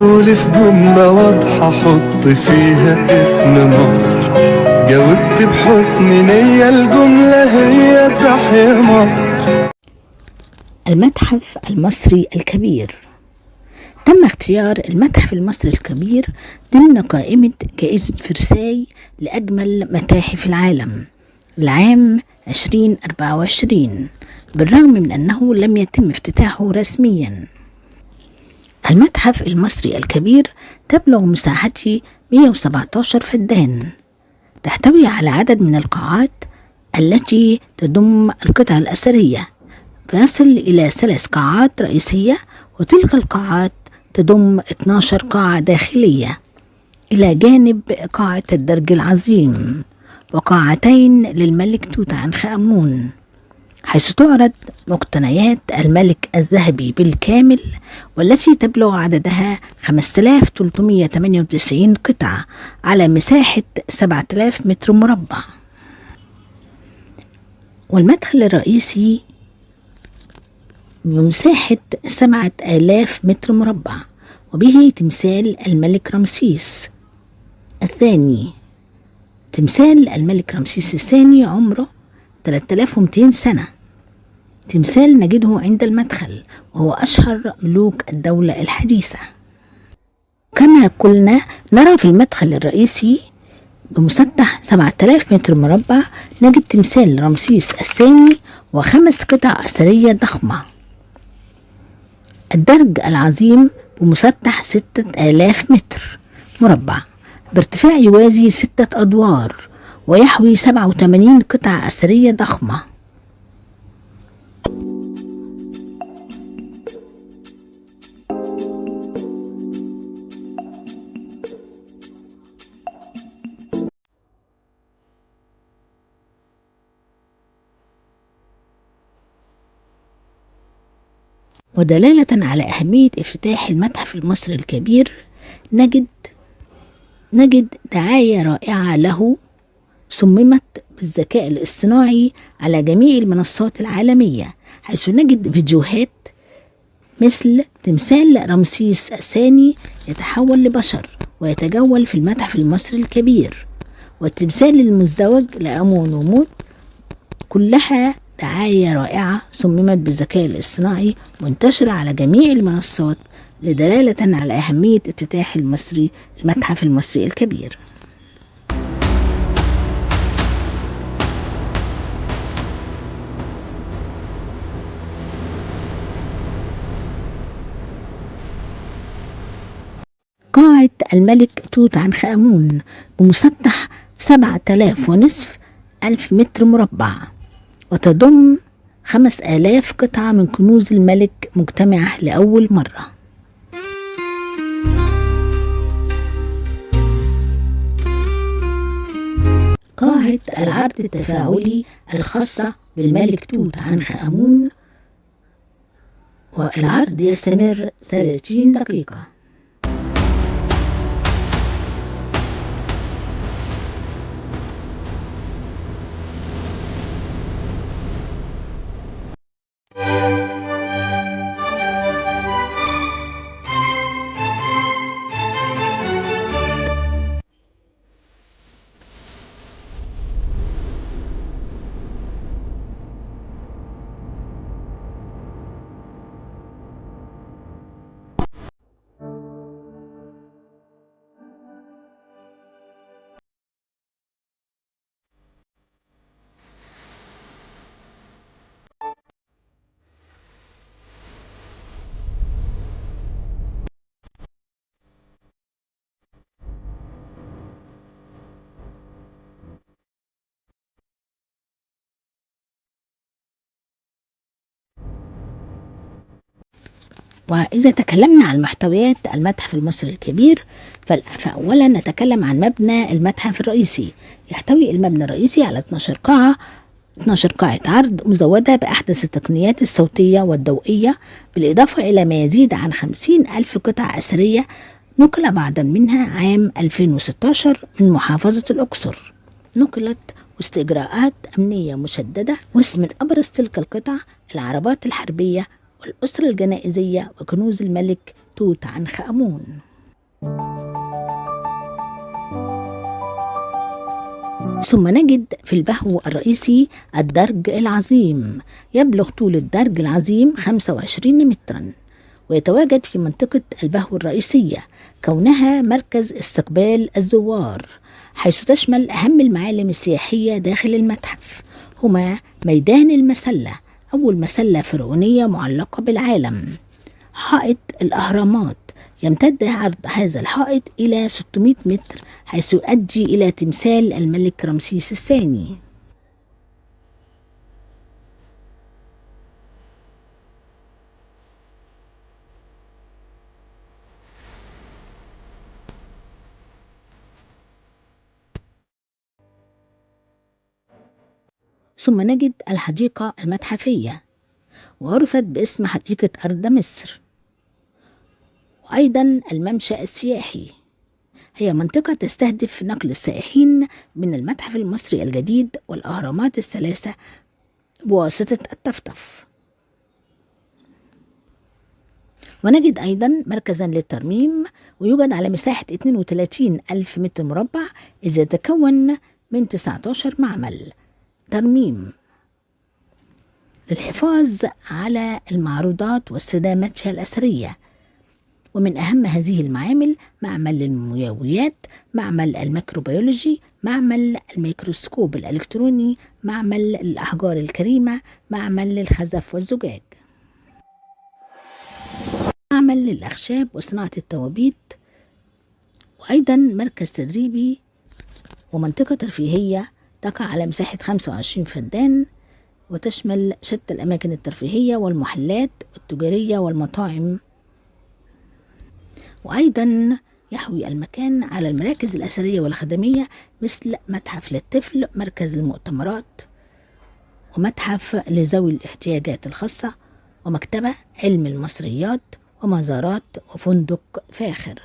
قولي في جملة واضحة حط فيها اسم مصر، جاوبت بحسن نية الجملة هي تحيا مصر. المتحف المصري الكبير. تم اختيار المتحف المصري الكبير ضمن قائمة جائزة فرساي لأجمل متاحف العالم العام 2024، بالرغم من أنه لم يتم افتتاحه رسميا. المتحف المصري الكبير تبلغ مساحته 117 فدان، تحتوي على عدد من القاعات التي تضم القطع الأثرية، فيصل إلى 3 قاعات رئيسية، وتلك القاعات تضم 12 قاعة داخلية، إلى جانب قاعة الدرج العظيم وقاعتين للملك توت عنخ آمون، حيث تعرض مقتنيات الملك الذهبي بالكامل والتي تبلغ عددها 5398 قطعة على مساحة 7000 متر مربع. والمدخل الرئيسي بمساحة 7000 متر مربع، وبه تمثال الملك رمسيس الثاني. تمثال الملك رمسيس الثاني عمره 3200 سنة. تمثال نجده عند المدخل، وهو أشهر ملوك الدولة الحديثة. كما قلنا نرى في المدخل الرئيسي بمسطح 7000 متر مربع نجد تمثال رمسيس الثاني و5 قطع أثرية ضخمة. الدرج العظيم بمسطح 6000 متر مربع بارتفاع يوازي 6 أدوار، ويحوي 87 قطعة أثرية ضخمة. ودلالة على أهمية افتتاح المتحف المصري الكبير نجد دعاية رائعة له صممت بالذكاء الاصطناعي على جميع المنصات العالمية، حيث نجد فيديوهات مثل تمثال رمسيس الثاني يتحول لبشر ويتجول في المتحف المصري الكبير، والتمثال المزدوج لأمون وموت. كلها دعاية رائعة صممت بالذكاء الاصطناعي منتشرة على جميع المنصات لدلالة على أهمية افتتاح المتحف المصري الكبير. قاعة الملك توت عنخ آمون بمسطح سبعة آلاف ونصف ألف متر مربع، وتضم 5000 قطعة من كنوز الملك مجتمعة لأول مرة. قاعة العرض التفاعلي الخاصة بالملك توت عنخ آمون، والعرض يستمر 30 دقيقة. وإذا تكلمنا عن محتويات المتحف المصري الكبير، فأولا نتكلم عن مبنى المتحف الرئيسي. يحتوي المبنى الرئيسي على 12 قاعة، 12 قاعة عرض مزودة بأحدث التقنيات الصوتية والضوئية، بالإضافة إلى ما يزيد عن 50 ألف قطعة أثرية نقل بعضا منها عام 2016 من محافظة الأقصر. نقلت وسط إجراءات أمنية مشددة، ومن أبرز تلك القطع العربات الحربية والأسرة الجنائزية وكنوز الملك توت عنخ آمون. ثم نجد في البهو الرئيسي الدرج العظيم، يبلغ طول الدرج العظيم 25 مترا، ويتواجد في منطقة البهو الرئيسية كونها مركز استقبال الزوار، حيث تشمل أهم المعالم السياحية داخل المتحف هما ميدان المسلة، أول مسلة فرعونية معلقة بالعالم، حائط الأهرامات، يمتد عرض هذا الحائط إلى 600 متر حيث يؤدي إلى تمثال الملك رمسيس الثاني. ثم نجد الحديقة المتحفية، وعرفت باسم حديقة أرض مصر، وأيضا الممشى السياحي، هي منطقة تستهدف نقل السائحين من المتحف المصري الجديد والأهرامات الثلاثة بواسطة الطفطف. ونجد أيضا مركزا للترميم، ويوجد على مساحة 32 ألف متر مربع، إذا يتكون من 19 معمل ترميم للحفاظ على المعروضات واستدامتها الأثرية. ومن أهم هذه المعامل معمل المومياويات، معمل الميكروبيولوجي، معمل الميكروسكوب الإلكتروني، معمل الأحجار الكريمة، معمل للخزف والزجاج، معمل للأخشاب وصناعة التوابيت، وأيضا مركز تدريبي ومنطقة ترفيهية تقع على مساحة 25 فدان، وتشمل شتى الأماكن الترفيهية والمحلات التجارية والمطاعم. وأيضا يحوي المكان على المراكز الأثرية والخدمية مثل متحف للطفل، مركز المؤتمرات، ومتحف لذوي الاحتياجات الخاصة، ومكتبة علم المصريات، ومزارات، وفندق فاخر.